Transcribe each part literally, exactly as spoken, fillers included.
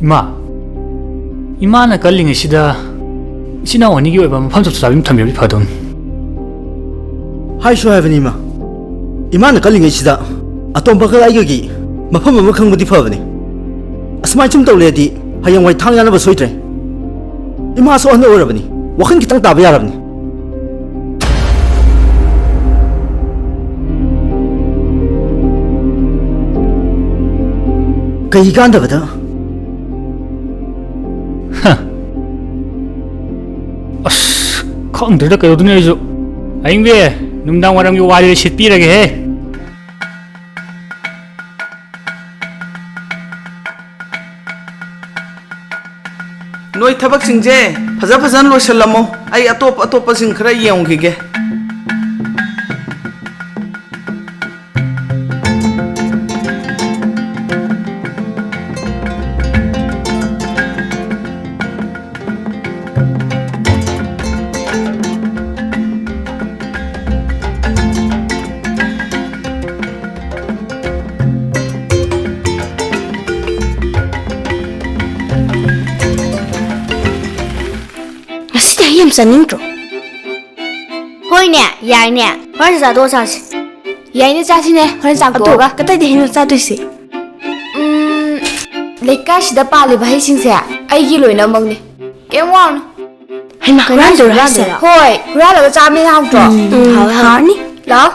ꯏꯃꯥ, ꯏꯃꯥꯅ ꯀꯜꯂꯤꯉꯩꯁꯤꯗ ꯏꯆꯤꯟ ꯏꯅꯥꯎ ꯑꯅꯤꯒꯤ ꯑꯣꯏꯕ ꯃꯐꯝ ꯆꯞ ꯆꯥꯕꯤ ꯑꯃ ꯊꯝꯕꯤꯔꯗꯤ ꯐꯗꯧꯅꯤ꯫ ꯍꯥꯏꯁꯨ ꯍꯥꯏꯕꯅꯤ, ꯏꯃꯥ꯫ ꯏꯃꯥꯅ ꯀꯜꯂꯤꯉꯩꯁꯤꯗ ꯑꯇꯣꯝꯕꯒ ꯑꯩꯒꯒꯤ ꯃꯐꯝ ꯑꯃ ꯈꯪꯕꯗꯤ ꯐꯕꯅꯤ꯫ ꯑꯁꯨꯃꯥꯏꯅ ꯁꯨꯝ ꯇꯧ ꯂꯩꯔꯗꯤ ꯍꯌꯦꯡꯋꯥꯏ ꯊꯥꯡ ꯌꯥꯅꯕ ꯁꯣꯏꯗ꯭ꯔꯦ꯫ ꯏꯃꯥꯁꯨ ꯑꯍꯜ ꯑꯣꯏꯔꯕꯅꯤ, ꯋꯥꯈꯜ ꯈꯤꯇꯪ ꯇꯥꯕ ꯌꯥꯔꯕꯅꯤ꯫ ꯀꯩ ꯀꯥꯟꯗꯕꯗ? ꯍ꯫ ꯑꯁ, ꯈꯪꯗ꯭ꯔꯦꯗ ꯀꯩꯗꯧꯗꯣꯏꯅꯣ ꯑꯩꯁꯨ꯫ ꯑꯌꯤꯡꯕꯤ, ꯅꯨꯡꯗꯥꯡ ꯋꯥꯏꯔꯝꯒꯤ ꯋꯥꯔꯤ ꯁꯤꯠꯄꯤꯔꯒꯦꯍꯦ꯫ ꯅꯣꯏ ꯊꯕꯛꯁꯤꯡꯁꯦ ꯐꯖ ꯐꯖꯅ ꯂꯣꯏꯁꯤꯜꯂꯝꯃꯣ꯫ ꯑꯩ ꯑꯇꯣꯞ ꯑꯇꯣꯞꯄꯁꯤꯡ ꯈꯔ ꯌꯦꯡꯉꯨꯈꯤꯒꯦ꯫ ꯉꯁꯤꯗꯤ ꯍꯩ ꯌꯥꯝ ꯆꯥꯅꯤꯡꯗ꯭ꯔꯣ? ꯍꯣꯏꯅꯦ, ꯌꯥꯏꯅꯦ꯫ ꯍꯣꯔꯦꯟ ꯆꯥꯊꯣꯛꯑ ꯆꯥꯁꯤ꯫ ꯌꯥꯏꯅꯦ, ꯆꯥꯁꯤꯅꯦ꯫ ꯍꯣꯔꯦꯟ ꯆꯥꯛ ꯑꯗꯣ ꯇꯣꯛꯑꯒ꯫ ꯀꯗꯥꯏꯗ ꯍꯩꯅꯣ ꯆꯥꯗꯣꯏꯁꯦ? ꯎꯝ, ꯂꯩꯀꯥꯏꯁꯤꯗ ꯄꯥꯜꯂꯤꯕ ꯍꯩꯁꯤꯡꯁꯦ ꯑꯩꯒꯤ ꯂꯣꯏꯅꯃꯛꯅꯦ꯫ ꯀꯩꯝ ꯋꯥꯔꯨꯅꯨ꯫ ꯍꯩꯃꯥ, ꯀꯩꯅꯣ ꯍꯨꯔꯥꯟꯗꯣꯏꯔꯣ ꯍꯥꯏꯁꯦ? ꯍꯨꯔꯥꯟꯗꯣꯏꯔꯣ? ꯍꯣꯏ, ꯍꯨꯔꯥꯜꯂꯒ ꯆꯥꯕꯅ ꯍꯦꯟꯅ ꯍꯥꯎꯇ꯭ꯔꯣ? ꯎꯝ, ꯎꯝ, ꯍꯥꯎꯋꯦ, ꯍꯥꯎꯋꯦ꯫ ꯍꯥꯎꯔꯅꯤ꯫ ꯂꯥꯛꯑꯣ꯫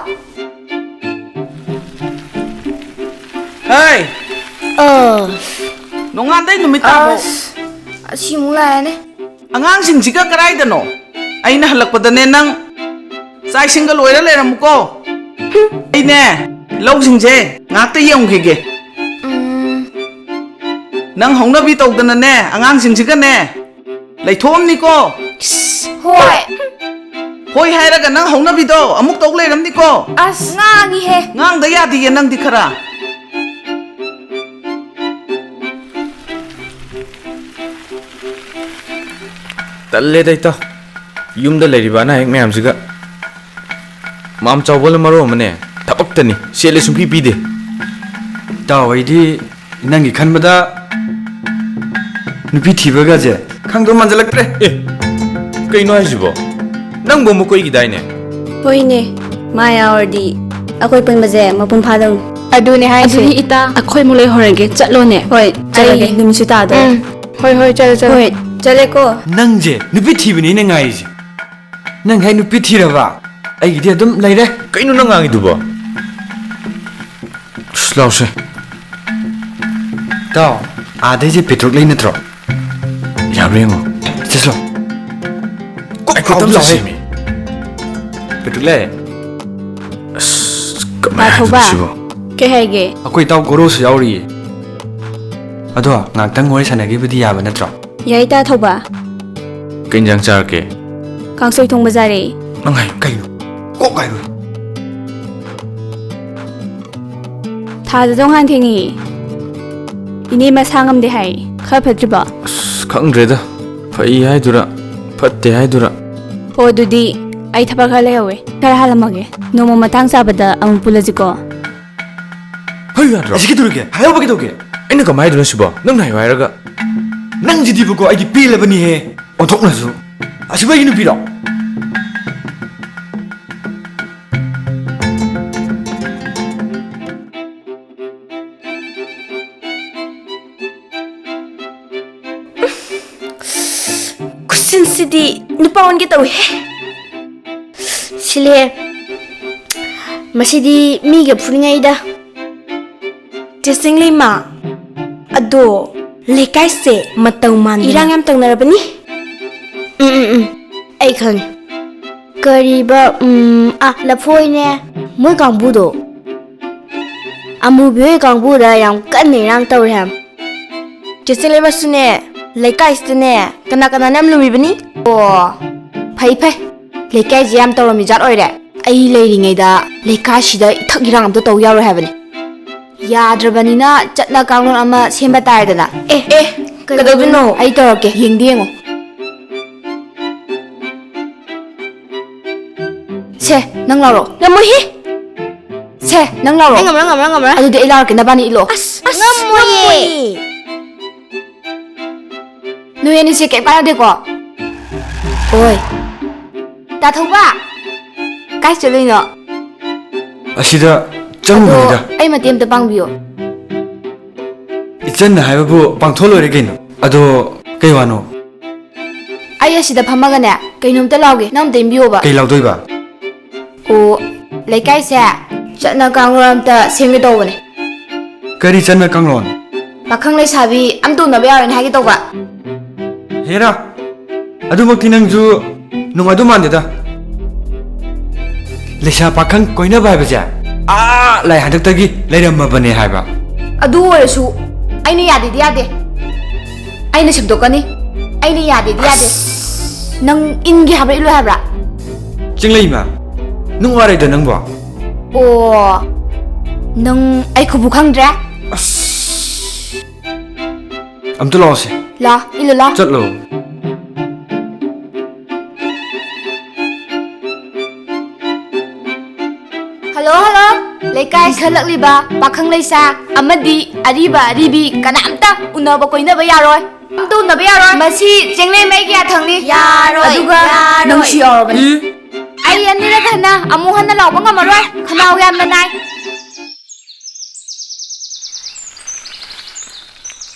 ꯍꯩ! ꯑ꯫ ꯅꯣꯡꯉꯥꯟꯗꯩ ꯅꯨꯃꯤꯠ ꯇꯥꯐꯧ꯫ ꯑꯁ, ꯑꯁꯤꯃꯨꯛ ꯂꯥꯛꯑꯦꯅꯦ꯫ ꯑꯉꯥꯡꯁꯤꯡꯁꯤꯒ ꯀꯗꯥꯏꯗꯅꯣ? ꯑꯩꯅ ꯍꯜꯂꯛꯄꯗꯅꯦ ꯅꯪ ꯆꯥꯛ ꯏꯁꯤꯡꯒ ꯂꯣꯏꯔ ꯂꯩꯔꯝꯃꯨꯀꯣ꯫ ꯑꯩꯅꯦ ꯂꯧꯁꯤꯡꯁꯦ ꯉꯥꯛꯇ ꯌꯦꯡꯉꯨꯈꯤꯒꯦ꯫ ꯎꯝ꯫ ꯅꯪ ꯍꯧꯅꯕꯤ ꯇꯧꯗꯅꯅꯦ ꯑꯉꯥꯡꯁꯤꯡꯁꯤꯒꯅꯦ ꯂꯩꯊꯣꯛꯑꯝꯅꯤꯀꯣ꯫ ꯍꯣꯏ꯫ ꯍꯣꯏ ꯍꯥꯏꯔꯒ ꯅꯪ ꯍꯧꯅꯕꯤꯗꯣ ꯑꯃꯨꯛ ꯇꯧ ꯂꯩꯔꯝꯅꯤꯀꯣ꯫ ꯑꯁ, ꯉꯥꯡꯉꯤꯍꯦ꯫ ꯉꯥꯡꯗ ꯌꯥꯗꯤꯌꯦ ꯅꯪꯗꯤ ꯈꯔ꯫ ꯇꯜꯂꯦꯗ ꯏꯇꯥꯎ, ꯌꯨꯝꯗ ꯂꯩꯔꯤꯕ ꯑꯅꯥ ꯑꯌꯦꯛ ꯃꯌꯥꯝꯁꯤꯒ꯫ ꯃꯥꯝ ꯆꯥꯎꯕꯅ ꯃꯔꯣꯜ ꯑꯃꯅꯦ, ꯊꯕꯛꯇꯅꯤ, ꯁꯦꯜꯂꯦ ꯁꯨꯡꯄꯤ ꯄꯤꯗꯦ꯫ ꯏꯇꯥꯎ, ꯑꯩꯗꯤ ꯅꯪꯒꯤ ꯈꯟꯕꯗ ꯅꯨꯄꯤ ꯊꯤꯕꯒꯁꯦ ꯈꯪꯗꯧ ꯃꯥꯟꯁꯤꯜꯂꯛꯇ꯭ꯔꯦ꯫ ꯑꯦ, ꯀꯩꯅꯣ ꯍꯥꯏꯁꯤꯕꯣ? ꯅꯪꯕꯨ ꯑꯃꯨꯛ ꯀꯣꯏꯈꯤꯗꯥꯏꯅꯦ? ꯍꯣꯏꯅꯦ, ꯃꯥ ꯌꯥꯎꯔꯗꯤ ꯑꯩꯈꯣꯏ ꯄꯨꯟꯕꯁꯦ ꯃꯄꯨꯡ ꯐꯥꯗꯧꯅꯤ꯫ ꯑꯗꯨꯅꯦ ꯍꯥꯏꯁꯦ꯫ ꯑꯗꯨꯗꯤ ꯏꯇꯥ, ꯑꯩꯈꯣꯏ ꯑꯃꯨꯛ ꯂꯩꯍꯧꯔꯒꯦ, ꯆꯠꯂꯣꯅꯦ꯫ ꯍꯣꯏ, ꯆꯠꯂꯒꯦ꯫ ꯑꯩ ꯅꯨꯃꯤꯠꯁꯨ ꯇꯥꯗꯣꯔꯦ꯫ ꯎꯝ, ꯍꯣꯏ, ꯍꯣꯏ, ꯆꯠꯂꯣ, ꯆꯠꯂꯣ꯫ ꯍꯣꯏ, ꯆꯠꯂꯦꯀꯣ꯫ ꯅꯪꯁꯦ ꯅꯨꯄꯤ ꯊꯤꯕꯅꯦ ꯑꯩꯅ ꯉꯥꯏꯔꯤꯁꯦ꯫ ꯅꯪ ꯍꯦꯛ ꯅꯨꯄꯤ ꯊꯤꯔꯕ, ꯑꯩꯒꯤꯗꯤ ꯑꯗꯨꯝ ꯂꯩꯔꯦ꯫ ꯀꯩꯅꯣ ꯅꯪ ꯉꯥꯡꯉꯤꯗꯨꯕꯣ? ꯑꯁ, ꯂꯥꯎꯁꯦ꯫ ꯇꯥꯎ, ꯑꯥꯗꯩꯁꯦ ꯄꯦꯇ꯭ꯔꯣꯛ ꯂꯩ ꯅꯠꯇ꯭ꯔꯣ? ꯌꯥꯕ꯭ꯔꯥ ꯌꯦꯡꯉꯣ꯫ ꯆꯠꯁꯤꯂꯣ꯫ ꯀꯣꯛ ꯑꯩ ꯈꯨꯠꯇ ꯂꯥꯎꯁꯦ꯫ ꯁꯦꯝꯃꯤ꯫ ꯄꯦꯇ꯭ꯔꯣꯛ ꯂꯩ꯫ ꯑꯁ, ꯀꯃꯥꯏꯅ ꯄꯥꯊꯧꯕ꯫ ꯍꯥꯏꯗꯣꯏꯅꯣ ꯁꯤꯕꯣ? ꯀꯩ ꯍꯥꯏꯒꯦ? ꯑꯩꯈꯣꯏ ꯏꯇꯥꯎ ꯒꯣꯔꯣꯁꯨ ꯌꯥꯎꯔꯤꯌꯦ꯫ ꯑꯗꯣ ꯉꯥꯛꯇꯪ ꯋꯥꯔꯤ ꯁꯥꯟꯅꯈꯤꯕꯗꯤ ꯌꯥꯕ ꯅꯠꯇ꯭ꯔꯣ? ꯌꯥꯏ, ꯇꯥ ꯊꯧꯕ꯫ ꯀꯩ ꯏꯟꯖꯥꯡ ꯆꯥꯔꯛꯀꯦ? ꯀꯥꯡꯁꯣꯏ ꯊꯣꯡꯕ ꯆꯥꯔꯦ꯫ ꯅꯪ ꯍꯥꯏ ꯀꯩꯅꯣ? ꯀꯣꯛ ꯍꯥꯏꯔꯣ꯫ ꯊꯥꯗꯗꯣ ꯉꯍꯥꯟ ꯊꯦꯡꯉꯤ꯫ ꯏꯅꯦ ꯃꯁꯥ ꯉꯝꯗꯦ ꯍꯥꯏ꯫ ꯈꯔ ꯐꯠꯇ꯭ꯔꯤꯕꯣ? ꯑꯁ, ꯈꯪꯗ꯭ꯔꯦꯗ꯫ ꯐꯩ ꯍꯥꯏꯗꯨꯔꯥ, ꯐꯠꯇꯦ ꯍꯥꯏꯗꯨꯔꯥ꯫ ꯍꯣ, ꯑꯗꯨꯗꯤ ꯑꯩ ꯊꯕꯛ ꯈꯔ ꯂꯩꯍꯧꯋꯦ꯫ ꯈꯔ ꯍꯥꯜꯂꯝꯃꯒꯦ꯫ ꯅꯣꯡꯃ ꯃꯇꯥꯡ ꯆꯥꯕꯗ ꯑꯃꯨꯛ ꯄꯨꯜꯂꯁꯤꯀꯣ꯫ ꯍꯥꯏꯌꯨ ꯌꯥꯗ꯭ꯔꯣ? ꯑꯁꯤ ꯀꯩꯗꯧꯔꯒꯦ? ꯍꯥꯏꯍꯧꯕ ꯀꯩꯗꯧꯒꯦ? ꯑꯩꯅ ꯀꯃꯥꯏ ꯍꯥꯏꯗꯣꯏꯅꯣ ꯁꯤꯕꯣ? ꯅꯪꯅ ꯍꯥꯏꯌꯨ ꯍꯥꯏꯔꯒ꯫ ꯅꯪꯁꯤꯗꯤꯕꯀꯣ, ꯑꯩꯗꯤ ꯄꯦꯜꯂꯕꯅꯤꯍꯦ꯫ ꯑꯣꯟꯊꯣꯛꯅꯁꯨ꯫ ꯑꯁꯤꯕꯨ ꯑꯩꯒꯤ ꯅꯨꯄꯤꯔꯣ? ꯈꯨꯠꯁꯤꯟꯁꯤꯗꯤ ꯅꯨꯄꯥ ꯑꯣꯟꯒꯦ ꯇꯧꯏꯍꯦ꯫ ꯁꯤꯂꯦ꯫ ꯃꯁꯤꯗꯤ ꯃꯤꯒ ꯐꯨꯅꯤꯡꯉꯩꯗ꯫ ꯆꯦ ꯆꯤꯡꯂꯩꯃ, ꯑꯗꯣ ꯂꯩꯀꯥꯏꯁꯦ ꯃꯇꯧ ꯃꯥꯟꯗꯅ ꯏꯔꯥꯡ ꯌꯥꯝ ꯇꯧꯅꯔꯕꯅꯤ꯫ ꯎꯝ, ꯎꯝ, ꯎꯝ꯫ ꯑꯩ ꯈꯪꯉꯦ꯫ ꯀꯔꯤꯕ, ꯎꯝ, ꯑꯥ, ꯂꯐꯣꯏꯅꯦ꯫ ꯃꯣꯏ ꯀꯥꯡꯕꯨꯗꯣ꯫ ꯑꯃꯨꯕꯤ ꯍꯣꯏ ꯀꯥꯡꯕꯨꯗ ꯌꯥꯝ ꯀꯟꯅ ꯏꯔꯥꯡ ꯇꯧꯔꯦ ꯍꯥꯏꯕ꯫ ꯆꯦ ꯆꯤꯡꯂꯩꯃꯁꯨꯅꯦ, ꯂꯩꯀꯥꯏꯁꯤꯗꯅꯦ, ꯀꯅꯥ ꯀꯅꯥꯅ ꯌꯥꯝ ꯂꯨꯝꯃꯤꯕꯅꯤ? ꯑꯣ, ꯐꯩ, ꯐꯩ꯫ ꯂꯩꯀꯥꯏꯁꯦ ꯌꯥꯝ ꯇꯧꯔꯝꯃꯤ ꯖꯥꯠ ꯑꯣꯏꯔꯦ꯫ ꯑꯩ ꯂꯩꯔꯤꯉꯩꯗ ꯂꯩꯀꯥꯏꯁꯤꯗ ꯏꯊꯛ ꯏꯔꯥꯡ ꯑꯝꯇ ꯇꯧ ꯌꯥꯔꯣꯏ ꯍꯥꯏꯕꯅꯤ꯫ ꯌꯥꯗ꯭ꯔꯕꯅꯤꯅ ꯆꯠꯅ ꯀꯥꯡꯂꯣꯟ ꯑꯃ ꯁꯦꯝꯕ ꯇꯥꯔꯦꯗꯅ꯫ ꯑꯦ, ꯑꯦ, ꯀꯩꯗꯧꯗꯣꯏꯅꯣ? ꯑꯩ ꯇꯧꯔꯛꯀꯦ, ꯌꯦꯡꯗꯤ ꯌꯦꯡꯉꯣ꯫ ꯁꯦ, ꯅꯪ ꯂꯥꯎꯔꯣ꯫ ꯉꯝꯃꯣꯏꯍꯦ꯫ ꯁꯦ, ꯅꯪ ꯂꯥꯎꯔꯣ꯫ ꯑꯩ ꯉꯝꯃꯔꯣꯏ, ꯉꯝꯃꯔꯣꯏ, ꯉꯝꯃꯔꯣꯏ꯫ ꯑꯗꯨꯗꯤ ꯑꯩ ꯂꯥꯎꯔꯛꯀꯦ, ꯅꯕꯥꯅꯤ ꯏꯠꯂꯣ꯫ ꯑꯁ, ꯑꯁ, ꯉꯝꯃꯣꯏꯌꯦ꯫ ꯉꯝꯃꯣꯏꯌꯦ꯫ ꯅꯣꯏ ꯑꯅꯤꯁꯦ ꯀꯩꯝ ꯀꯥꯟꯅꯗꯦꯀꯣ꯫ ꯑꯣꯏ꯫ ꯇꯥ ꯊꯧꯕ! ꯀꯥꯏ ꯆꯠꯂꯨꯏꯅꯣ? ꯑꯁꯤꯗ ꯆꯪꯉꯨꯕꯅꯤꯗ꯫ ꯑꯗꯣ ꯑꯩ ꯃꯇꯦꯡ ꯑꯝꯇ ꯄꯥꯡꯕꯤꯌꯣ꯫ ꯏꯆꯟꯅ ꯍꯥꯏꯕꯕꯨ ꯄꯥꯡꯊꯣꯛ ꯂꯣꯏꯔꯦ ꯀꯩꯅꯣ꯫ ꯑꯗꯣ ꯀꯩ ꯋꯥꯅꯣ? ꯑꯩ ꯑꯁꯤꯗ ꯐꯝꯃꯒꯅꯦ, ꯀꯩꯅꯣꯝꯇ ꯂꯥꯎꯒꯦ, ꯅꯪ ꯑꯝꯇ ꯏꯟꯕꯤꯌꯣꯕ꯫ ꯀꯩ ꯂꯥꯎꯗꯣꯏꯕ? ꯑꯣ, ꯂꯩꯀꯥꯏꯁꯦ ꯆꯠꯅ ꯀꯥꯡꯂꯣꯟ ꯑꯝꯇ ꯁꯦꯝꯒꯦ ꯇꯧꯕꯅꯦ꯫ ꯀꯔꯤ ꯆꯠꯅ ꯀꯥꯡꯂꯣꯟ? ꯄꯥꯈꯪ ꯂꯩꯁꯥꯕꯤ ꯑꯝꯇ ꯎꯅꯕ ꯌꯥꯔꯣꯏꯅ ꯍꯥꯏꯒꯦ ꯇꯧꯕ꯫ ꯍꯦꯔꯥ, ꯑꯗꯨꯃꯛꯇꯤ ꯅꯪꯁꯨ ꯅꯨꯡꯉꯥꯏꯗꯧ ꯃꯥꯟꯗꯦꯗ꯫ ꯂꯩꯁꯥ ꯄꯥꯈꯪ ꯀꯣꯏꯅꯕ ꯍꯥꯏꯕꯁꯦ ꯑꯥ ꯂꯥꯏ ꯍꯟꯗꯛꯇꯒꯤ ꯂꯩꯔꯝꯃꯕꯅꯦ ꯍꯥꯏꯕ꯫ ꯑꯗꯨ ꯑꯣꯏꯔꯁꯨ ꯑꯩꯅ ꯌꯥꯗꯦꯗꯤ ꯌꯥꯗꯦ꯫ ꯑꯩꯅ ꯁꯦꯝꯗꯣꯛꯀꯅꯤ꯫ ꯑꯩꯅ ꯌꯥꯗꯦꯗꯤ ꯌꯥꯗꯦ꯫ ꯑꯁ! ꯅꯪ ꯏꯟꯒꯦ ꯍꯥꯏꯕ꯭ꯔꯥ, ꯏꯜꯂꯣ ꯍꯥꯏꯕ꯭ꯔꯥ? ꯆꯤꯡꯂꯩꯃ, ꯅꯨꯡꯉꯥꯏꯔꯣꯏꯗ ꯅꯪꯕꯣ꯫ ꯑꯣ, ꯅꯪ ꯑꯩ ꯈꯨꯕꯨ ꯈꯪꯗ꯭ꯔꯦ? ꯑꯁ! ꯑꯝꯇ ꯂꯥꯛꯑꯣꯁꯦ꯫ ꯂꯥ, ꯏꯜꯂꯨ ꯂꯥ꯫ ꯆꯠꯂꯣ꯫ Hello, hello. ꯂꯩꯀꯥꯏ ꯏꯟꯈꯠꯂꯛꯂꯤꯕ ꯄꯥꯈꯪ ꯂꯩꯁꯥ ꯑꯃꯗꯤ ꯑꯔꯤꯕ ꯑꯔꯤꯕꯤ ꯀꯅꯥꯝꯇ ꯎꯅꯕ ꯀꯣꯏꯅꯕ ꯌꯥꯔꯣꯏ꯫ ꯑꯝꯇ ꯎꯅꯕ ꯌꯥꯔꯣꯏ꯫ ꯃꯁꯤ ꯆꯤꯡꯂꯩꯃꯩꯒꯤ ꯌꯥꯊꯪꯅꯤ꯫ ꯌꯥꯔꯣꯏ, ꯑꯗꯨꯒ ꯌꯥꯔꯣꯏ꯫ ꯅꯪꯁꯨ ꯌꯥꯎꯔꯕꯅꯤ꯫ ꯏ? ꯑꯩ ꯑꯅꯤꯔꯛ ꯍꯟꯅ ꯑꯃꯨꯛ ꯍꯟꯅ ꯂꯥꯎꯕ ꯉꯝꯃꯔꯣꯏ꯫ ꯈꯅꯥꯎ ꯌꯥꯝꯅ ꯅꯥꯏ꯫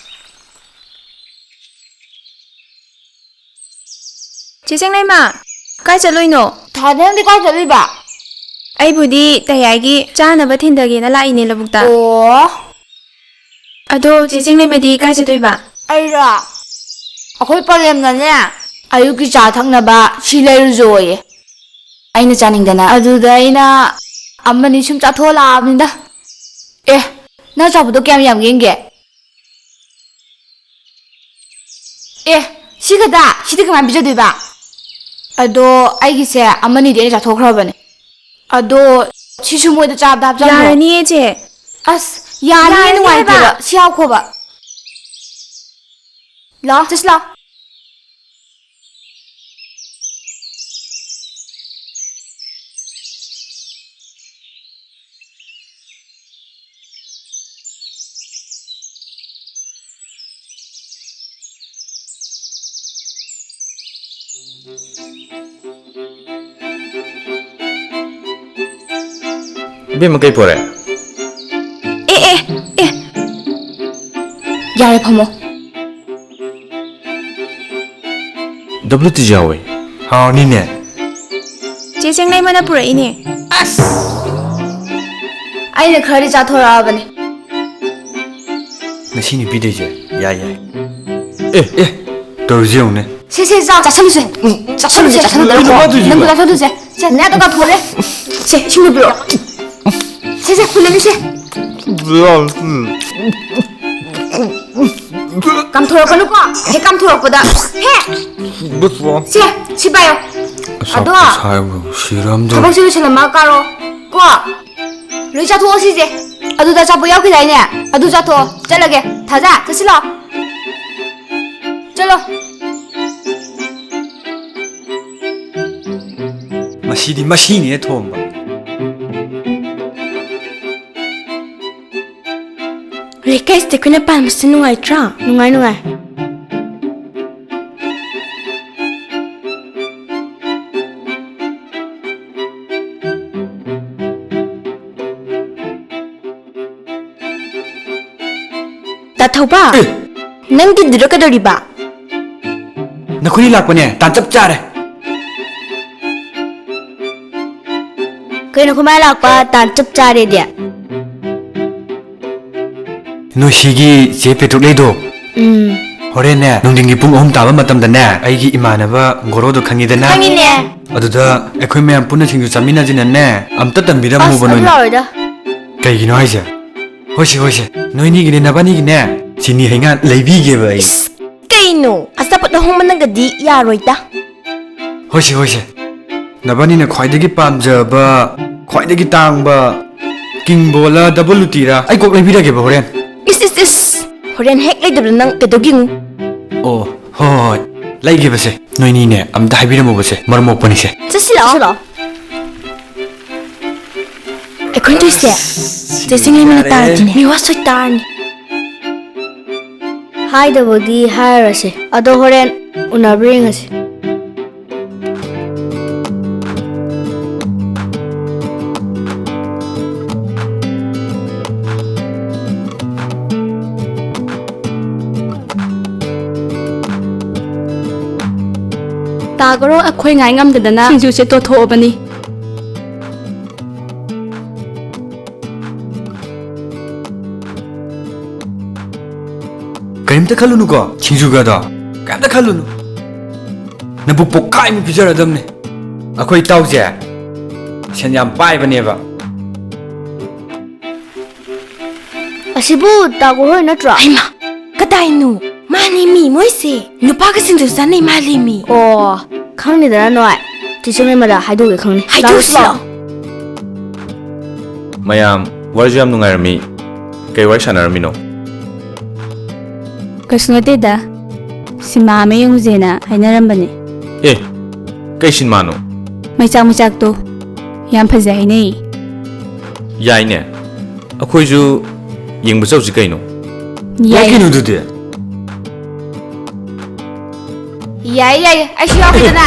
ꯆꯦ ꯆꯤꯡꯂꯩꯃ, ꯀꯥꯏ ꯆꯠꯂꯨꯏꯅꯣ? ꯊꯥꯗ, ꯅꯪꯗꯤ ꯀꯥꯏ ꯆꯠꯂꯨꯏꯕ? ꯑꯩꯕꯨꯗꯤ ꯇꯌꯥꯏꯒꯤ ꯆꯥꯅꯕ ꯊꯤꯟꯗꯒꯦꯅ ꯂꯥꯛꯏꯅꯦ ꯂꯧꯕꯨꯛꯇ꯫ ꯑꯣ꯫ ꯑꯗꯣ ꯆꯦ ꯆꯤꯡꯂꯩꯃꯗꯤ ꯀꯥꯏ ꯆꯠꯇꯣꯏꯕ? ꯑꯩꯔꯣ? ꯑꯩꯈꯣꯏ ꯄꯂꯦꯝꯅꯅꯦ, ꯑꯌꯨꯛꯀꯤ ꯆꯥ ꯊꯛꯅꯕ ꯁꯤ ꯂꯩꯔꯨꯖꯣꯌꯦ꯫ ꯑꯩꯅ ꯆꯥꯅꯤꯡꯗꯅ꯫ ꯑꯗꯨꯗ ꯑꯩꯅ ꯑꯃꯅꯤ ꯁꯨꯝ ꯆꯥꯊꯣꯛꯑ ꯂꯥꯛꯑꯕꯅꯤꯗ꯫ ꯑꯦ, ꯅꯪ ꯑꯆꯥꯄꯣꯠꯇꯣ ꯀꯌꯥꯝ ꯌꯥꯝ ꯌꯦꯡꯒꯦ? ꯑꯦ, ꯁꯤ ꯈꯛꯇ? ꯁꯤꯗꯤ ꯀꯃꯥꯏꯅ ꯄꯤꯖꯗꯣꯏꯕ? ꯑꯗꯣ ꯑꯩꯒꯤꯁꯦ ꯑꯃꯅꯤꯗꯤ ꯑꯩꯅ ꯆꯥꯊꯣꯛꯈ꯭ꯔꯕꯅꯦ꯫ ꯑꯗꯣ ꯁꯤꯁꯨ ꯃꯣꯏꯗ ꯆꯥꯕꯗ ꯍꯥꯞꯆꯟꯈ꯭ꯔꯣ꯫ ꯌꯥꯔꯅꯤꯌꯦ, ꯆꯦ꯫ ꯑꯁ, ꯌꯥꯅꯤꯌꯦ, ꯌꯥꯔꯅꯤ ꯅꯨꯡꯉꯥꯏꯇꯦꯕ꯫ ꯍꯥꯏꯕ꯫ ꯁꯤ ꯍꯥꯞꯈꯣꯕ꯫ ꯂꯥꯎ, ꯆꯠꯁꯤ ꯂꯥꯎ꯫ ꯏꯕꯦꯝꯃ, ꯀꯩ ꯄꯣꯔꯦ? ꯑꯦ, ꯑꯦ, ꯑꯦ꯫ ꯌꯥꯔꯦ, ꯐꯝꯃꯣ꯫ ꯗꯕ꯭ꯂꯤꯎ ꯇꯤꯁꯨ ꯌꯥꯎꯋꯦ꯫ ꯍꯥꯎꯅꯤꯅꯦ꯫ ꯆꯦ ꯆꯦꯡꯂꯩꯃꯅ ꯄꯨꯔꯛꯏꯅꯦ꯫ ꯑꯁ! ꯑꯩꯅ ꯈꯔꯗꯤ ꯆꯥꯊꯣꯔꯛꯑꯕꯅꯦ꯫ ꯉꯁꯤ ꯅꯨꯄꯤꯗꯩꯁꯦ ꯌꯥꯏ, ꯌꯥꯏ꯫ ꯑꯦ, ꯑꯦ, ꯇꯧꯔꯤꯁꯦ ꯌꯦꯡꯉꯨꯅꯦ꯫ ꯁꯦ, ꯁꯦ, ꯆꯥ-, ꯆꯥꯁꯜꯂꯨꯁꯦ꯫ ꯎꯝ, ꯆꯥꯁꯜꯂꯨꯁꯦ, ꯆꯥꯁꯜꯂꯨꯁꯦ꯫ ꯀꯩꯅꯣ ꯃꯥ ꯇꯧꯔꯤꯁꯤꯕꯣ? ꯅꯪꯕꯨ ꯆꯥꯁꯜꯂꯨꯁꯦ꯫ ꯁꯦ, ꯅꯌꯥꯗꯣ ꯀꯥꯊꯣꯛꯑꯣꯅꯦ꯫ ꯁꯦ, ꯏꯁꯤꯡꯗꯣ ꯄꯤꯔꯛꯑꯣ꯫ ꯁꯦ, ꯁꯦ, ꯍꯨꯜꯂꯅꯤ ꯁꯦ꯫ ꯀꯥꯝꯊꯣꯔꯛꯀꯅꯨꯀꯣ꯫ ꯍꯦꯛ ꯀꯥꯝꯊꯣꯔꯛꯄꯗ꯫ ꯍꯦ! ꯁꯦ, ꯁꯤ ꯄꯥꯏꯌꯣ꯫ ꯑꯗꯣ, ꯁꯤꯔꯝꯗꯣ꯫ ꯊꯕꯛꯁꯦ ꯂꯣꯏꯁꯤꯜꯂꯝꯃꯒ ꯀꯥꯔꯣ꯫ ꯀꯣ? ꯂꯣꯏ ꯆꯥꯊꯣꯛꯑꯣ ꯁꯤꯁꯦ꯫ ꯑꯗꯨꯗ ꯑꯆꯥꯄꯣꯠ ꯌꯥꯎꯈꯤꯗꯥꯏꯅꯦ? ꯑꯗꯨ ꯆꯥꯊꯣꯛꯑꯣ꯫ ꯆꯠꯂꯒꯦ꯫ ꯊꯥꯖ, ꯆꯠꯁꯤꯜꯂꯣ꯫ ꯆꯠꯂꯣ꯫ ꯃꯁꯤꯗꯤ ꯃꯁꯤꯅꯦ ꯊꯣꯝꯕ꯫ ꯂꯩꯀꯥꯏꯁꯤꯗ ꯑꯩꯈꯣꯏꯅ ꯄꯥꯟꯕꯁꯦ ꯅꯨꯡꯉꯥꯏꯇ꯭ꯔꯥ? ꯅꯨꯡꯉꯥꯏ, ꯅꯨꯡꯉꯥꯏ꯫ ꯇꯥ ꯊꯧꯕ, ꯑꯦ! ꯅꯪꯒꯤꯗꯨꯗ ꯀꯩꯗꯧꯔꯤꯕ? ꯅꯈꯣꯏꯅꯤ ꯂꯥꯛꯄꯅꯦ, ꯇꯥꯟ ꯆꯞ ꯆꯥꯔꯦ꯫ ꯀꯩꯅꯣ, ꯈꯨꯃꯥꯏ ꯂꯥꯛꯄ ꯇꯥꯟ ꯆꯞ ꯆꯥꯔꯦꯗꯤ? ꯅꯣꯏꯁꯤꯒꯤ ꯆꯦ ꯄꯦꯇ꯭ꯔꯨꯛ ꯂꯩꯗꯣ꯫ ꯎꯝ꯫ ꯍꯣꯔꯦꯟꯅꯦ, ꯅꯨꯡꯊꯤꯟꯒꯤ ꯄꯨꯡ ꯑꯍꯨꯝ ꯇꯥꯕ ꯃꯇꯝꯗꯅꯦ, ꯑꯩꯒꯤ ꯏꯃꯥꯟꯅꯕ ꯒꯣꯔꯣꯗꯣ ꯈꯪꯉꯤꯗꯅ? ꯈꯪꯉꯤꯅꯦ꯫ ꯑꯗꯨꯗ ꯑꯩꯈꯣꯏ ꯃꯌꯥꯝ ꯄꯨꯟꯅ ꯁꯤꯡꯖꯨ ꯆꯥꯃꯤꯟꯅꯁꯤꯅꯅꯦ, ꯑꯝꯇ ꯇꯟꯕꯤꯔꯝꯃꯨꯕ ꯑꯁ, ꯑꯗꯨ ꯅꯣꯏꯅ꯫ ꯌꯥꯔꯣꯏꯗ꯫ ꯀꯩꯒꯤꯅꯣ ꯍꯥꯏꯁꯦ? ꯍꯣꯏꯁꯦ, ꯍꯣꯏꯁꯦ꯫ ꯅꯣꯏꯅꯤꯒꯤꯅꯦ, ꯅꯕꯥꯅꯤꯒꯤꯅꯦ, ꯆꯤꯅꯤ ꯍꯩꯉꯥꯟ ꯂꯩꯕꯤꯒꯦꯕ ꯑꯩ꯫ ꯏꯁ, ꯀꯩꯅꯣ? ꯑꯆꯥꯄꯣꯠ ꯑꯍꯣꯡꯕꯅꯒꯗꯤ ꯌꯥꯔꯣꯏꯗ꯫ ꯍꯣꯏꯁꯦ, ꯍꯣꯏꯁꯦ꯫ ꯅꯕꯥꯅꯤꯅ ꯈ꯭ꯋꯥꯏꯗꯒꯤ ꯄꯥꯝꯖꯕ, ꯈ꯭ꯋꯥꯏꯗꯒꯤ ꯇꯥꯡꯕ, ꯀꯤꯡꯕꯣꯂ ꯗꯕꯜ ꯂꯨꯇꯤꯔꯥ? ꯑꯩ ꯀꯣꯛ ꯂꯩꯕꯤꯔꯒꯦꯕ ꯍꯣꯔꯦꯟ꯫ ꯏꯁ, ꯏꯁ, ꯏꯁ! ꯍꯣꯔꯦꯟ ꯍꯦꯛ ꯂꯩꯗꯕꯗ ꯅꯪ ꯀꯩꯗꯧꯒꯤꯅꯨ? ꯑꯣ, ꯍꯣꯏ, ꯍꯣꯏ, ꯍꯣꯏ꯫ ꯂꯩꯒꯦꯕꯁꯦ꯫ ꯅꯣꯏꯅꯤꯅꯦ, ꯑꯝꯇ ꯍꯥꯏꯕꯤꯔꯝꯃꯨꯕꯁꯦ, ꯃꯔꯝ ꯃꯣꯛꯄꯅꯤꯁꯦ꯫ ꯆꯠꯁꯤ ꯂꯥꯛꯑꯣ꯫ ꯆꯠꯁꯤ ꯂꯥꯛꯑꯣ꯫ ꯑꯩꯈꯣꯏ ꯇꯣꯏꯁꯦ꯫ ꯆꯦ ꯆꯤꯡꯂꯩꯃꯅ ꯌꯥꯔꯦ꯫ ꯇꯥꯔꯗꯤꯅꯦ, ꯃꯤꯋꯥ ꯁꯣꯏ ꯇꯥꯔꯅꯤ꯫ ꯍꯥꯏꯗꯕꯗꯤ ꯍꯥꯏꯔꯁꯦ꯫ ꯑꯗꯣ ꯍꯣꯔꯦꯟ ꯎꯅꯕ꯭ꯔꯥ ꯌꯦꯡꯉꯁꯤ꯫ ꯇꯥꯒꯔꯣ ꯑꯩꯈꯣꯏ ꯉꯥꯏ ꯉꯝꯗꯗꯅ ꯁꯤꯡꯖꯨꯁꯦ ꯇꯣꯠꯊꯣꯛꯑꯕꯅꯤ꯫ ꯀꯔꯤꯝꯇ ꯈꯜꯂꯨꯅꯨꯀꯣ, ꯁꯤꯡꯖꯨꯒꯗꯣ ꯀꯔꯤꯝꯇ ꯈꯜꯂꯨꯅꯨ꯫ ꯅꯕꯨꯛ ꯄꯣꯛꯈꯥꯏꯃꯨꯛ ꯄꯤꯖꯔꯗꯝꯅꯦ꯫ ꯑꯩꯈꯣꯏ ꯏꯇꯥꯎꯁꯦ ꯁꯦꯟ ꯌꯥꯝ ꯄꯥꯏꯕꯅꯦꯕ꯫ ꯑꯁꯤꯕꯨ ꯇꯥꯒꯣ ꯍꯣꯏ ꯅꯠꯇ꯭ꯔꯣ? ꯍꯩꯃꯥ, ꯀꯗꯥꯏꯅꯣ? ꯃꯥꯅꯤ ꯃꯤ, ꯃꯣꯏꯁꯦ ꯅꯨꯄꯥꯒ ꯁꯤꯡꯖꯨ ꯆꯥꯅꯩ ꯃꯥꯜꯂꯤ ꯃꯤ꯫ ꯑꯣ, ꯈꯪꯅꯤꯗꯅ ꯅꯣꯏ꯫ ꯆꯤꯆꯦ ꯃꯦꯝꯃꯗ ꯍꯥꯏꯗꯣꯛꯑꯒꯦ ꯈꯪꯅꯤ꯫ ꯍꯥꯏꯗꯣꯛꯁꯤꯔꯣ? ꯂꯥꯛꯑꯣ꯫ ꯃꯌꯥꯝ, ꯋꯥꯔꯤꯁꯨ ꯌꯥꯝ ꯅꯨꯡꯉꯥꯏꯔꯝꯃꯤ꯫ ꯀꯩ ꯋꯥꯔꯤ ꯁꯥꯟꯅꯔꯝꯃꯤꯅꯣ? ꯀꯩꯁꯨ ꯅꯠꯇꯦꯗ꯫ ꯁꯤꯃꯥ ꯑꯃ ꯌꯦꯡꯉꯨꯁꯦꯅ ꯍꯥꯏꯅꯔꯝꯕꯅꯦ꯫ ꯑꯦ, ꯀꯩ ꯁꯤꯅꯦꯃꯥꯅꯣ? ꯃꯩꯆꯥꯛ ꯃꯩꯆꯥꯛꯇꯣ꯫ ꯌꯥꯝ ꯐꯖꯩ ꯍꯥꯏꯅꯩ꯫ ꯌꯥꯏꯅꯦ꯫ ꯑꯩꯈꯣꯏꯁꯨ ꯌꯦꯡꯕ ꯆꯧꯁꯤ ꯀꯩꯅꯣ? ꯌꯥꯏ ꯌꯥꯏ꯫ ꯀꯩꯅꯣ ꯑꯗꯨꯗꯤ? ꯌꯥꯏ, ꯌꯥꯏ, ꯑꯩꯁꯨ ꯌꯥꯎꯒꯦꯗꯅ꯫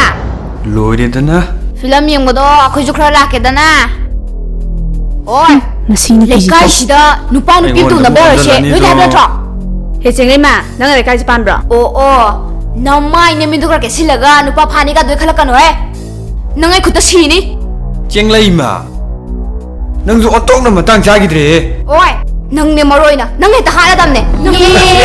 ꯂꯣꯏꯔꯦꯗꯅ꯫ ꯐꯤꯂꯝ ꯌꯦꯡꯕꯗꯣ ꯑꯩꯈꯣꯏꯁꯨ ꯈꯔ ꯂꯥꯛꯀꯦꯗꯅ꯫ ꯑꯣꯏ, ꯃꯁꯤ ꯅꯨꯄꯤꯁꯤ ꯂꯩꯀꯥꯏꯁꯤꯗ ꯅꯨꯄꯥ ꯅꯨꯄꯤ ꯑꯩꯉꯣꯟꯗ ꯇꯨꯅꯕ ꯑꯣꯏꯔꯁꯦ, ꯃꯣꯟꯖꯜꯂꯛꯑꯅꯤꯗꯣ꯫ ꯅꯣꯏꯗꯤ ꯍꯥꯏꯕ ꯅꯠꯇ꯭ꯔꯣ? ꯍꯦ ꯆꯦꯡꯂꯩꯃ, ꯅꯪ ꯂꯩꯀꯥꯏꯁꯦ ꯄꯥꯟꯕ꯭ꯔꯣ? ꯑꯣ, ꯑꯣ, ꯅꯃꯥꯏ ꯅꯃꯤꯠꯇꯨ ꯈꯔ ꯀꯦꯁꯤꯜꯂꯒ ꯅꯨꯄꯥ ꯐꯥꯅꯤꯒ ꯑꯗꯨ ꯈꯜꯂꯛꯀꯅꯨꯍꯦ꯫ ꯅꯪ ꯑꯩ ꯈꯨꯠꯇ ꯁꯤꯅꯤ꯫ ꯆꯦꯡꯂꯩꯃ, ꯅꯪꯁꯨ ꯑꯣꯟꯊꯣꯛꯅ ꯃꯇꯥꯡ ꯆꯥꯈꯤꯗ꯭ꯔꯦꯍꯦ꯫ ꯑꯣꯏ, ꯅꯪꯅꯦ ꯃꯔꯨ ꯑꯣꯏꯅ, ꯅꯪ ꯍꯦꯛꯇ ꯍꯥꯠꯂꯗꯝꯅꯦ꯫ ꯅꯪ ꯀꯩꯅꯣ ꯇꯧꯔꯤꯁꯤꯕꯣ?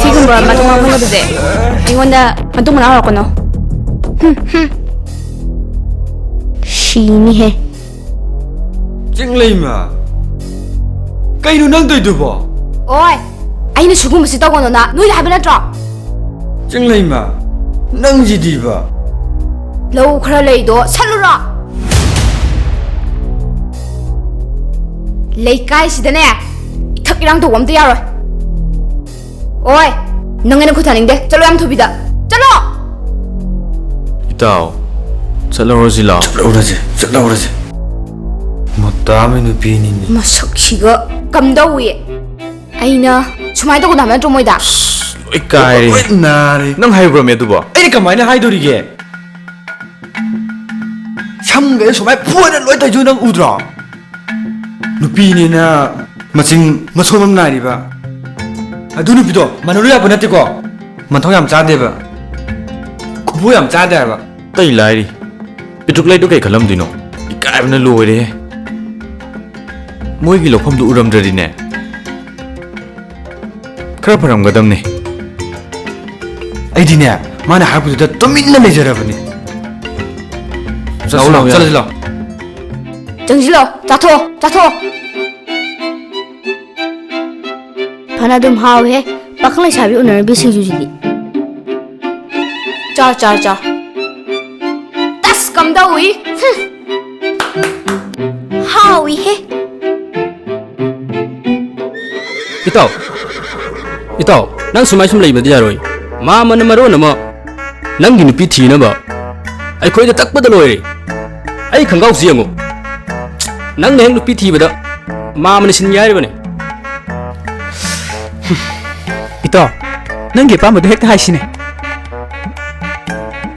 ꯁꯤꯒꯨꯝꯕ ꯃꯇꯨꯡ ꯃꯅꯥꯎ ꯈꯪꯗꯕꯁꯦ ꯑꯩꯉꯣꯟꯗ ꯃꯇꯨꯡ ꯃꯅꯥꯎ ꯍꯧꯔꯛꯀꯅꯣ꯫ ꯍꯨꯝ, ꯍꯨꯝ꯫ ꯁꯤꯅꯤꯍꯦ꯫ ꯆꯤꯡꯂꯩꯃ, ꯀꯩꯅꯣ ꯅꯪ ꯇꯧꯏꯗꯨꯕꯣ? ꯑꯣꯏ, ꯑꯩꯅ ꯁꯤꯒꯨꯝꯕꯁꯤ ꯇꯧꯒꯅꯣꯅ ꯅꯣꯏꯗ ꯍꯥꯏꯕ ꯅꯠꯇ꯭ꯔꯣ? ꯆꯤꯡꯂꯩꯃ, ꯅꯪꯁꯤꯗꯤꯕ꯫ ꯂꯧ ꯈꯔ ꯂꯩꯗꯣ ꯁꯠꯂꯨꯔꯣ꯫ ꯂꯩꯀꯥꯏꯁꯤꯗꯅꯦ ꯏꯊꯛ ꯏꯔꯥꯡ ꯇꯧꯕ ꯑꯝꯇ ꯌꯥꯔꯣꯏ꯫ ꯑꯣꯏ, ꯅꯪ ꯑꯩꯅ ꯈꯨꯠ ꯊꯥꯅꯤꯡꯗꯦ꯫ ꯆꯠꯂꯣ ꯌꯥꯝ ꯊꯨꯕꯤꯗ꯫ ꯆꯠꯂꯣ! ꯏꯇꯥꯎ, ꯆꯠꯂꯧꯔꯁꯤ ꯂꯥꯎ꯫ ꯆꯠꯂꯧꯔꯁꯤ, ꯆꯠꯂꯧꯔꯁꯤ꯫ ꯃꯇꯥ ꯑꯃ ꯅꯨꯄꯤꯅꯤꯅꯦ꯫ ꯃꯁꯛꯁꯤꯒ ꯀꯝꯗꯧꯏ? ꯑꯩꯅ ꯁꯨꯃꯥꯏꯅ ꯇꯧꯒꯅꯨ ꯍꯥꯏꯕ ꯅꯠꯇ꯭ꯔꯣ ꯃꯣꯏꯗ? ꯂꯣꯏ ꯀꯥꯏꯔꯦ꯫ ꯂꯣꯏ ꯅꯥꯔꯦ꯫ ꯅꯪ ꯍꯥꯏꯕ꯭ꯔꯣꯃꯦ ꯑꯗꯨꯕꯣ? ꯑꯩꯅ ꯀꯃꯥꯏꯅ ꯍꯥꯏꯗꯣꯔꯤꯒꯦ? ꯁꯝꯒꯁꯦ ꯁꯨꯃꯥꯏꯅ ꯐꯣꯏꯔ ꯂꯣꯏ ꯇꯧꯏꯗꯨ ꯅꯪ ꯎꯗ꯭ꯔꯣ? ꯅꯨꯄꯤꯅꯦꯅ ꯃꯆꯤꯡ ꯃꯁꯣꯝ ꯑꯃ ꯅꯥꯏꯔꯤꯕ ꯑꯗꯨ ꯅꯨꯄꯤꯗꯣ ꯃꯥꯟꯅꯔꯨ ꯌꯥꯕ ꯅꯠꯇꯦꯀꯣ꯫ ꯃꯊꯧ ꯌꯥꯝ ꯆꯥꯗꯦꯕ꯫ ꯈꯨꯕꯨ ꯌꯥꯝ ꯆꯥꯗꯦ ꯍꯥꯏꯕ꯫ ꯑꯇꯩ ꯂꯥꯏꯔꯤ, ꯄꯤꯇ꯭ꯔꯨꯛ ꯂꯩꯗꯣ ꯀꯩ ꯈꯜꯂꯝꯗꯣꯏꯅꯣ? ꯏꯀꯥꯏꯕꯅ ꯂꯣꯏꯔꯦꯍꯦ꯫ ꯃꯣꯏꯒꯤ ꯂꯧꯐꯝꯗꯨ ꯎꯔꯝꯗ꯭ꯔꯗꯤꯅꯦ, ꯈꯔ ꯐꯔꯝꯒꯗꯕꯅꯦ꯫ ꯑꯩꯗꯤꯅꯦ, ꯃꯥꯅ ꯍꯥꯏꯔꯛꯄꯗꯨꯗ ꯇꯨꯃꯤꯟꯅ ꯂꯩꯖꯔꯕꯅꯤ꯫ ꯆꯠꯁꯤ ꯂꯥꯛꯑꯣ, ꯂꯥꯛꯑꯣ, ꯂꯥꯛꯑꯣ, ꯆꯠꯂꯁꯤ ꯂꯥꯛꯑꯣ꯫ ꯆꯪꯁꯤꯜꯂꯣ, ꯆꯥꯊꯣꯛꯑꯣ, ꯆꯥꯊꯣꯛꯑꯣ꯫ ꯐꯅ ꯑꯗꯨꯝ ꯍꯥꯎꯋꯦꯍꯦ, ꯄꯥꯈꯪ ꯂꯩꯁꯥꯕꯤ ꯎꯅꯔꯕꯤ ꯁꯤꯡꯖꯨꯁꯤꯗꯤ꯫ ꯆꯥ, ꯆꯥ, ꯆꯥ꯫ ꯇꯁ ꯀꯝꯗꯧꯏ? ꯍꯨꯝ꯫ ꯍꯥꯎꯏꯍꯦ꯫ ꯏꯇꯥꯎ, ꯏꯇꯥꯎ, ꯅꯪ ꯁꯨꯃꯥꯏ ꯁꯨꯝ ꯂꯩꯕꯗꯤ ꯌꯥꯔꯣꯏ꯫ ꯃꯥꯃꯅ ꯃꯔꯣꯟ ꯑꯃ ꯅꯪꯒꯤ ꯅꯨꯄꯤ ꯊꯤꯅꯕ ꯑꯩꯈꯣꯏꯗ ꯇꯛꯄꯗ ꯂꯣꯏꯔꯦ꯫ ꯑꯩ ꯈꯪꯒꯥꯎꯁꯤ ꯌꯦꯡꯉꯨ꯫ ꯅꯪꯅ ꯍꯦꯛ ꯅꯨꯄꯤ ꯊꯤꯕꯗ ꯃꯥꯃꯅ ꯁꯤꯟꯒꯦ ꯍꯥꯏꯔꯤꯕꯅꯦ꯫ ꯏꯇꯥꯎ, ꯅꯪꯒꯤ ꯑꯄꯥꯝꯕꯗꯣ ꯍꯦꯛꯇ ꯍꯥꯏꯁꯤꯅꯦ꯫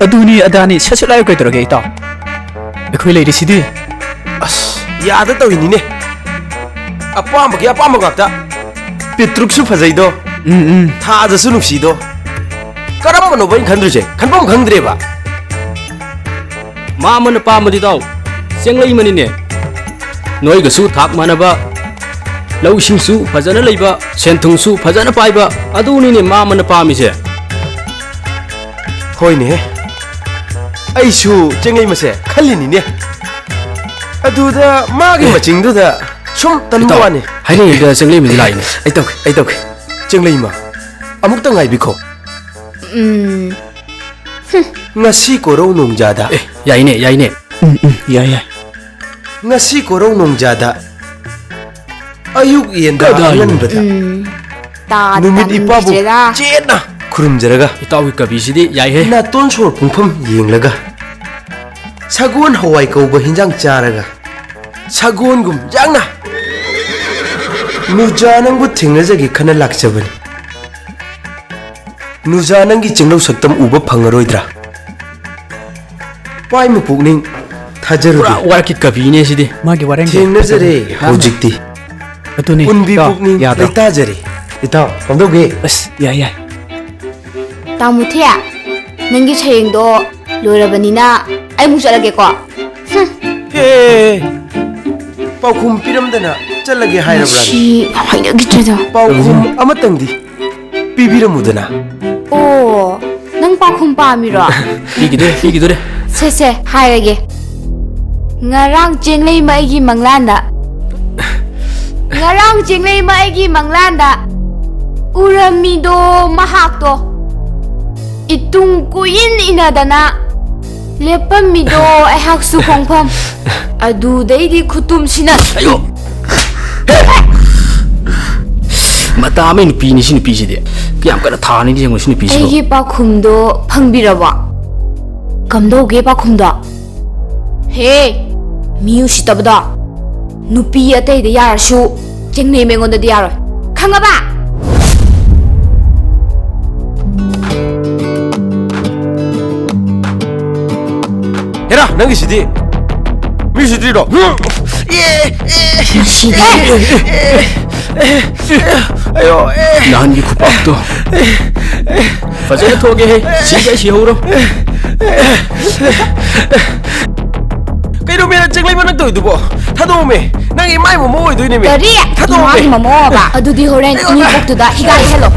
ꯑꯗꯨꯅꯤ ꯑꯗꯥꯅꯤ ꯁꯠ ꯁꯠ ꯍꯥꯏꯌꯨ ꯀꯩꯗꯧꯔꯒꯦ ꯏꯇꯥꯎ? ꯑꯩꯈꯣꯏ ꯂꯩꯔꯤꯁꯤꯗꯤ꯫ ꯑꯁ, ꯌꯥꯗ ꯇꯧꯏꯅꯤꯅꯦ꯫ ꯑꯄꯥꯝꯕꯒꯤ ꯑꯄꯥꯝꯕ ꯉꯥꯛꯇ꯫ ꯄꯤꯇ꯭ꯔꯨꯛꯁꯨ ꯐꯖꯩꯗꯣ꯫ ꯎꯝ, ꯎꯝ꯫ ꯊꯥꯖꯁꯨ ꯅꯨꯡꯁꯤꯗꯣ꯫ ꯀꯔꯝꯕꯅꯣꯕ ꯑꯩꯅ ꯈꯟꯗꯣꯏꯁꯦ? ꯈꯟꯐꯝ ꯈꯪꯗ꯭ꯔꯦꯕ꯫ ꯃꯥꯃꯅ ꯄꯥꯝꯕꯗꯤ ꯇꯥꯎ, ꯆꯦꯡꯂꯩꯃꯅꯤꯅꯦ꯫ ꯅꯣꯏꯒꯁꯨ ꯊꯥꯛ ꯃꯥꯟꯅꯕ, ꯂꯧꯁꯤꯡꯁꯨ ꯐꯖꯅ ꯂꯩꯕ, ꯁꯦꯟ ꯊꯨꯝꯁꯨ ꯐꯖꯅ ꯄꯥꯏꯕ, ꯑꯗꯨꯅꯤꯅꯦ ꯃꯥꯃꯅ ꯄꯥꯝꯃꯤꯁꯦ꯫ ꯍꯣꯏꯅꯦ, ꯑꯩꯁꯨ ꯆꯦꯡꯂꯩꯃꯁꯦ ꯈꯜꯂꯤꯅꯤꯅꯦ꯫ ꯑꯗꯨꯗ ꯃꯥꯒꯤ ꯑꯦ꯫ ꯃꯆꯤꯡꯗꯨꯗ ꯁꯨꯝ ꯇꯟꯕ ꯏꯇꯥꯎ, ꯋꯥꯅꯤ꯫ ꯍꯥꯏꯔꯤꯉꯩꯗ ꯆꯦꯡꯂꯩꯃꯗꯤ ꯂꯥꯛꯏꯅꯦ꯫ ꯑꯩ ꯇꯧꯒꯦ, ꯑꯩ ꯇꯧꯒꯦ꯫ ꯆꯦꯡꯂꯩꯃ, ꯑꯃꯨꯛꯇ ꯉꯥꯏꯕꯤꯈꯣ꯫ ꯎꯝ꯫ ꯉꯁꯤ ꯀꯣꯔꯧ ꯅꯣꯡꯖꯥꯗ꯫ ꯑꯦ, ꯌꯥꯏꯅꯦ, ꯌꯥꯏꯅꯦ꯫ ꯎꯝ, ꯎꯝ, ꯌꯥꯏ, ꯌꯥꯏ꯫ ꯉꯁꯤ ꯀꯣꯔꯧ ꯅꯣꯡꯖꯥꯗ ꯑꯌꯨꯛ ꯌꯦꯟꯗꯥ ꯀꯗꯥꯏꯅꯣ? ꯑꯉꯟꯕꯗ ꯎꯝ꯫ ꯇꯥ ꯅꯨꯃꯤꯠ ꯏꯄꯥꯕꯨ ꯇꯝꯈꯤꯗ꯭ꯔꯦꯗ꯫ ꯆꯦꯠꯅ ꯈꯨꯔꯨꯝꯖꯔꯒ ꯏꯇꯥꯎꯒꯤ ꯀꯕꯤꯁꯤꯗꯤ ꯌꯥꯏꯍꯦ꯫ ꯅꯥꯇꯣꯟ ꯁꯣꯔ ꯄꯨꯡꯐꯝ ꯌꯦꯡꯂꯒ ꯁꯒꯣꯜ ꯍꯋꯥꯏ ꯀꯧꯕ ꯍꯤꯟꯖꯥꯡ ꯆꯥꯔꯒ ꯁꯒꯣꯜꯒꯨꯝ ꯌꯥꯡꯅ ꯅꯨꯖꯥ ꯅꯪꯕꯨ ꯊꯦꯡꯅꯖꯒꯦ ꯈꯟꯅ ꯂꯥꯛꯆꯕꯅꯤ꯫ ꯅꯨꯖꯥ ꯅꯪꯒꯤ ꯆꯤꯡꯂꯧ ꯁꯛꯇꯝ ꯎꯕ ꯐꯪꯉꯔꯣꯏꯗ꯭ꯔꯥ? ꯄꯥꯏꯃ ꯄꯨꯛꯅꯤꯡ ꯊꯥꯖꯔꯨꯗꯦ꯫ ꯄꯨꯔꯥ ꯋꯥꯔꯛꯀꯤ ꯀꯕꯤꯅꯦ ꯁꯤꯗꯤ꯫ ꯃꯥꯒꯤ ꯋꯥꯔꯦꯡꯁꯦ ꯊꯦꯡꯅꯖꯔꯦ ꯐꯖꯕ꯫ ꯍꯧꯖꯤꯛꯇꯤ꯫ ꯑꯗꯨꯅꯤ, ꯎꯟꯕꯤ ꯏꯇꯥꯎ, ꯄꯨꯛꯅꯤꯡ ꯌꯥꯗ꯭ꯔꯣ? ꯂꯩꯇꯥꯖꯔꯤ꯫ ꯏꯇꯥꯎ, ꯀꯝꯗꯧꯒꯦ? ꯑꯁ, ꯌꯥꯏ, ꯌꯥꯏ꯫ ꯇꯥꯃꯨꯊꯦ, ꯅꯪꯒꯤ ꯁꯩꯔꯦꯡꯗꯣ ꯂꯣꯏꯔꯕꯅꯤꯅ ꯑꯩ ꯑꯃꯨꯛ ꯆꯠꯂꯒꯦꯀꯣ꯫ ꯍꯨꯝ꯫ ꯑꯦ, ꯄꯥꯎꯈꯨꯝ ꯄꯤꯔꯝꯗꯅ ꯆꯠꯂꯒꯦ ꯍꯥꯏꯔꯕ꯭ꯔꯥ? ꯁꯤ ꯌꯥꯝ ꯍꯩꯅꯈꯤꯗ꯭ꯔꯦꯗ꯫ ꯄꯥꯎꯈꯨꯝ ꯑꯃꯇꯪꯗꯤ ꯄꯤꯕꯤꯔꯝꯃꯨꯗꯅ꯫ ꯑꯣ, ꯅꯪ ꯄꯥꯎꯈꯨꯝ ꯄꯥꯝꯃꯤꯔꯣ? ꯄꯤꯈꯤꯗꯣꯔꯦ, ꯄꯤꯈꯤꯗꯣꯔꯦ꯫ ꯁꯦ, ꯁꯦ, ꯍꯥꯏꯔꯒꯦ꯫ ꯉꯔꯥꯡ ꯆꯦꯡꯂꯩꯃ ꯑꯩꯒꯤ ꯃꯪꯂꯥꯟꯗ, ꯉꯔꯥꯡ ꯆꯦꯡꯂꯩꯃ ꯑꯩꯒꯤ ꯃꯪꯂꯥꯟꯗ ꯎꯔꯝꯃꯤꯗꯣ ꯃꯍꯥꯛꯇꯣ꯫ ꯏꯇꯨꯡ ꯀꯣꯏꯏꯟ ꯏꯟꯅꯗꯅ ꯂꯦꯞꯄꯝꯃꯤꯗꯣ ꯑꯩꯍꯥꯛꯁꯨ ꯈꯣꯡꯐꯝ꯫ ꯑꯗꯨꯗꯩꯗꯤ ꯈꯨꯇꯨꯝꯁꯤꯅ꯫ ꯑꯌꯣ! ꯃꯇꯥ ꯑꯃꯒꯤ ꯅꯨꯄꯤꯅꯤ ꯁꯤ ꯅꯨꯄꯤꯁꯤꯗꯤ꯫ ꯀꯌꯥꯝ ꯀꯟꯅ ꯊꯥꯅꯤꯗꯤ ꯌꯦꯡꯉꯣ ꯁꯤ ꯅꯨꯄꯤꯁꯤꯕꯨ꯫ ꯑꯩꯒꯤ ꯄꯥꯎꯈꯨꯝꯗꯣ ꯐꯪꯕꯤꯔꯕꯣ? ꯀꯝꯗꯧꯒꯦ ꯄꯥꯎꯈꯨꯝꯗꯣ? ꯍꯦ, ꯃꯤ ꯎꯁꯤꯠꯇꯕꯗꯣ꯫ ꯅꯨꯄꯤ ꯑꯇꯩꯗ ꯌꯥꯔꯁꯨ ꯆꯤꯡꯅꯩ ꯑꯩꯉꯣꯟꯗꯗꯤ ꯌꯥꯔꯣꯏ꯫ ꯈꯪꯉꯕ? ꯍꯦꯔꯥ, ꯅꯪꯒꯤꯁꯤꯗꯤ ꯃꯤ ꯎꯁꯤꯠꯇ꯭ꯔꯤꯔꯣ? ꯁꯤꯗꯤ ꯑꯌꯣ, ꯑꯦ꯫ ꯅꯍꯥꯟꯒꯤ ꯈꯨꯄꯥꯛꯇꯣ ꯐꯖꯅ ꯊꯣꯛꯑꯒꯦꯍꯦ꯫ ꯁꯤꯒ ꯁꯤꯍꯧꯔꯣ꯫ ꯀꯩꯅꯣꯃꯦ, ꯅꯪ ꯆꯦꯡꯂꯩ ꯃꯅꯥꯛ ꯇꯧꯔꯤꯗꯨꯕꯣ? ꯊꯥꯗꯣꯛꯑꯣꯃꯦ꯫ ꯅꯪ ꯏꯃꯥꯏ ꯃꯣꯃꯣ ꯑꯣꯏꯗꯣꯏꯅꯦꯃꯦ꯫ ꯀꯔꯤ? ꯊꯥꯗꯣꯛꯑꯣꯃꯦ꯫ ꯏꯃꯥꯒꯤ ꯃꯣꯃꯣ ꯍꯥꯏꯕ? ꯑꯗꯨꯗꯤ ꯍꯣꯔꯦꯟ ꯑꯩꯉꯣꯟꯗ ꯏꯅꯦꯄꯣꯛꯇꯨꯗ ꯍꯤꯒꯥ ꯂꯩꯍꯜꯂꯣ꯫